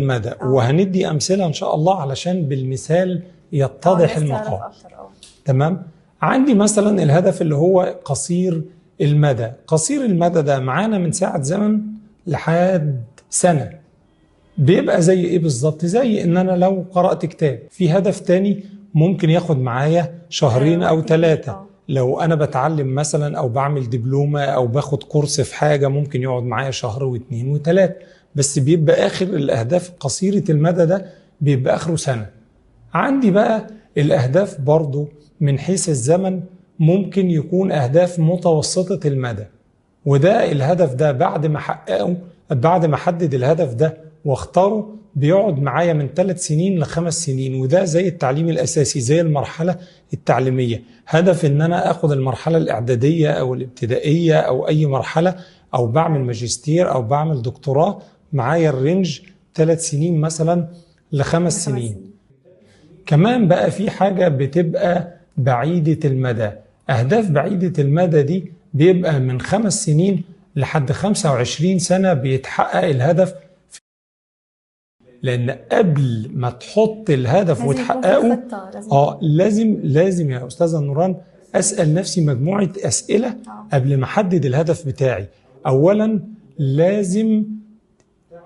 المدى. وهندي أمثلة إن شاء الله علشان بالمثال يتضح المقام. تمام؟ عندي مثلا الهدف اللي هو قصير المدى. قصير المدى ده معانا من ساعة زمن لحد سنة. بيبقى زي ايه بالظبط؟ زي ان انا لو قرأت كتاب. في هدف تاني ممكن ياخد معايا شهرين او 3. لو انا بتعلم مثلا او بعمل دبلومة او باخد كورس في حاجة ممكن يقعد معايا شهر و2 و3، بس بيبقى اخر الاهداف قصيرة المدى ده بيبقى اخره سنة. عندي بقى الاهداف برضو من حيث الزمن ممكن يكون اهداف متوسطة المدى، وده الهدف ده بعد ما حققه، بعد ما احدد الهدف ده واختاره بيقعد معايا من 3 سنين ل5 سنين، وده زي التعليم الأساسي، زي المرحلة التعليمية. هدف إن أنا أخد المرحلة الإعدادية أو الابتدائية أو أي مرحلة، أو بعمل ماجستير أو بعمل دكتوراه، معايا ال range 3 سنين مثلا ل5 سنين. كمان بقى في حاجة بتبقى بعيدة المدى. أهداف بعيدة المدى دي بيبقى من 5 سنين لحد 25 سنة بيتحقق الهدف، لأن قبل ما تحط الهدف وتحققه لازم يا أستاذة نوران أسأل نفسي مجموعة أسئلة قبل ما أحدد الهدف بتاعي. أولا لازم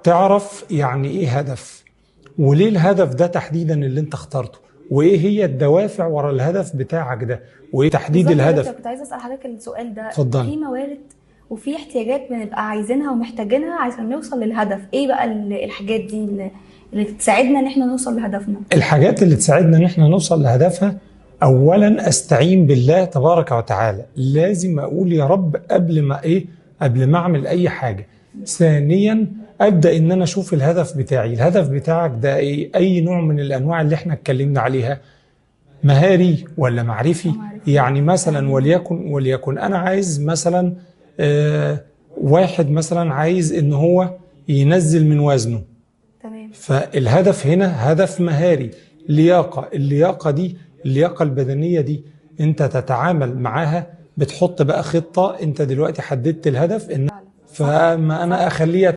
تعرف يعني إيه هدف، وليه الهدف ده تحديدا اللي أنت اخترته، وإيه هي الدوافع ورا الهدف بتاعك ده، وإيه تحديد الهدف. كنت عايزة أسأل حضرتك السؤال ده. اتفضلي. في موارد وفي احتياجات بنبقى عايزينها ومحتاجينها عشان نوصل للهدف، ايه بقى الحاجات دي اللي تساعدنا ان احنا نوصل لهدفنا؟ الحاجات اللي تساعدنا ان احنا نوصل لهدفها، اولا استعين بالله تبارك وتعالى. لازم اقول يا رب قبل ما ايه، قبل ما اعمل اي حاجة. ثانيا ابدا ان انا اشوف الهدف بتاعي. الهدف بتاعك ده ايه؟ اي نوع من الانواع اللي احنا اتكلمنا عليها، مهاري ولا معرفي؟ يعني مثلا وليكن انا عايز مثلا واحد مثلا عايز ان هو ينزل من وزنه. تمام. فالهدف هنا هدف مهاري، لياقة. اللياقة دي، اللياقة البدنية دي انت تتعامل معاها، بتحط بقى خطة. انت دلوقتي حددت الهدف ان فما انا اخليها.